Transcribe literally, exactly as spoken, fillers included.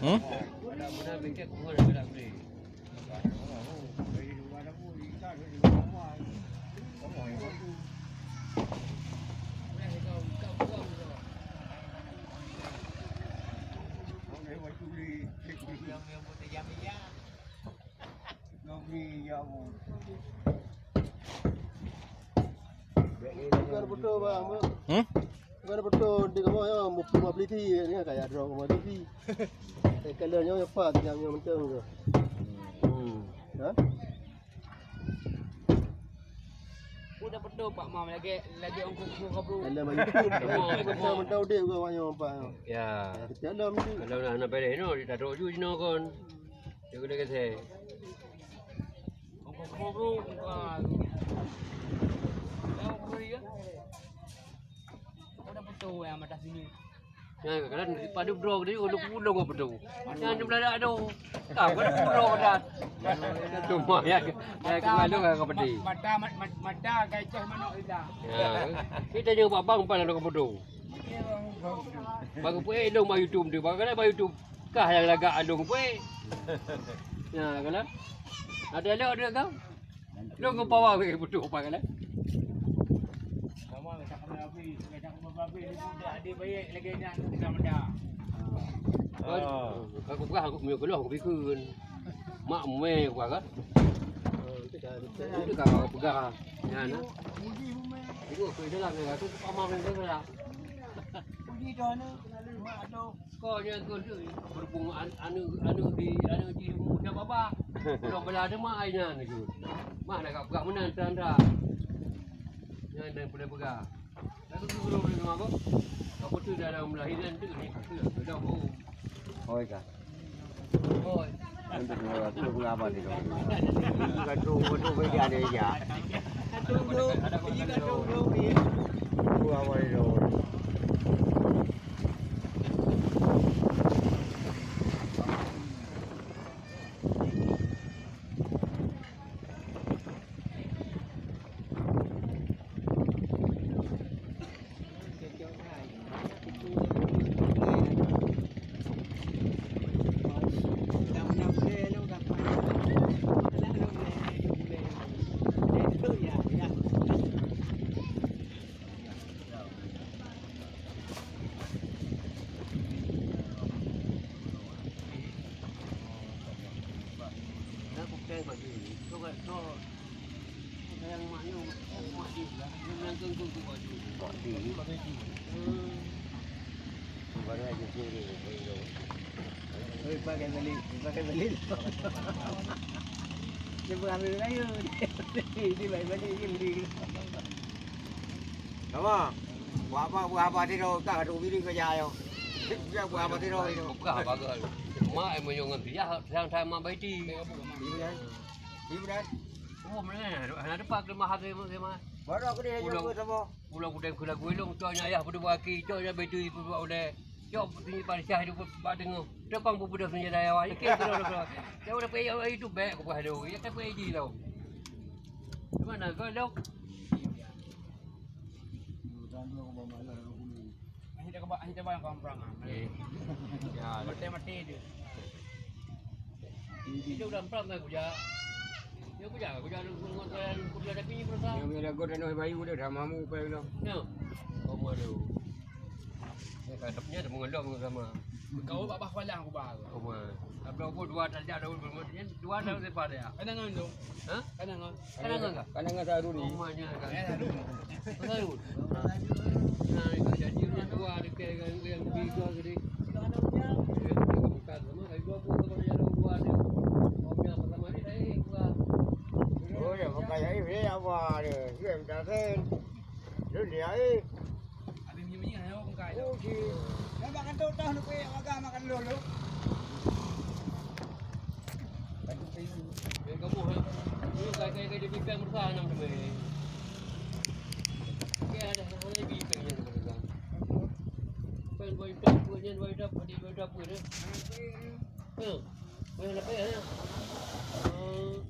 Hmm? Bukan betul, bang. Hmm? Bukan betul, di kamu ya, mau beli ti, ni kayak ada orang mau beli ti. Kalau nyonya apa, yang yang mentang tu. Hmm. Ha? Udah betul, Pak Mam, lagi, lagi ongkos ku kabru. Dalam YouTube, mentang-mentang udah gua banyak apa. Ya. Kita dalam tu. Kalau nak nak beres no, kita dok ju jino kon. Dia kena kata. Ongkos ku kabru, ongkos. Dah beri ya. Udah betul ya mata sini. Nah, kadang padu bro tadi ulung-ulung apa tu? Yang di belakang tu. Kau kan bro dah. Cuma ya, ya kemalu kan kau pedih. Mata, mata, mata gajah manok kita. Ya. Kita je buat bang pan ada kau pedih. Baru pun eh dong ba YouTube tu. Baru kan ba YouTube. Kah yang lagak alung pun. Ya, kan? Ada lo ada kau. Lôn ngon pawa weh, beutôi pakai lah. Sama, tak kena habis, tak kena habis, ada baik lagi nak kena benda. Ah. Aku peugah, aku miyup keulôh, aku bikeun. Mak mé aku peugah. Itu kan aku peugah. Nyan, ah. Tengok ke dalam dia, aku pamah dia lah. Puji Tuhan, mak tu. Ko nyang keu berhubung an-, aneuk, aneuk di, aneuk jih muda babah. Udah bela ada mak ai nyan tu. Mak nak peugah meunan tanda. Nyan dan pernah peugah. Lalu tu belum boleh ngapa? Apa tu dalam lahiran tu ni, tu dah bau. Oi ka. Oi. Untuk ngapa tu ngapa ni? Gaduh, gaduh bagi ada ya. Gaduh, gaduh, gaduh. Gua awal dulu. Baru aja sendiri. Oi, pakai balik, pakai balik. Dia berambil kayu. Dia balik-balik je beli. Sama. Buah apa, buah apa tiro? Kah ada biri kerja ayo. Buah apa tiro itu? Buah apa tu? Mak, eh, meunyoe ngon sijah, sang-sang mak Baiti. Ibu dan. Ibu dan. Oh, mana? Hana depan ke mahal saya, saya mah. Baru aku dia Ulang. Jago sama. Ulang kudang keu lagu ilong, cok nyan ayah peuduek aki, cok nyan Baiti peuduek ulèe. Cok tinggi parisah hidup bak teungoh. Depan peupeudeuh senjata ayah, iké keu lôn. Cok udah payah itu bèk ku peuhadu. Ya kan payah di tau. Di mana kau, Dok? Akhirnya kebak, akhirnya bayang kau perang, ah. Eh. Ya, mati-mati dia. Itu udah perang kan, kujak. Ya, kujak, kujak lu, lu, lu, lu, kujak tapi ni perang. Yang ada god dan bayu dia dah mamu apa bilang. Ya. Kau mau lu. Ya, kadapnya ada mengelom sama. Kau babah palang aku bah. Kau mau. Abang aku dua tajak daun bermutian, dua daun lepas dia. Kena ngon tu. Ha? Kena ngon. Kadang-kadang tak ada ni. Rumahnya kan. Baru. Nah, itu jadi orang tua dekat dengan yang tiga tadi. Dia bukan sama, kayu dua puluh sama dia dua dia. Omnya pertama ni saya keluar. Oh, ya, pakai air, eh, apa dia? Dia minta sen. Dia dia air. Habis minyak-minyak, ya, orang kaya. Oh, si. Nampak kan tu, tahu nak pergi makan, makan dulu. Yang kamu, ha? Ini kai-kai di bintang bersah enam teman. Okey, ada hal lagi ikan yang bersah. Pen boy top, punya boy top, di boy top pun, eh. Hmm. Boy top, eh. Hmm.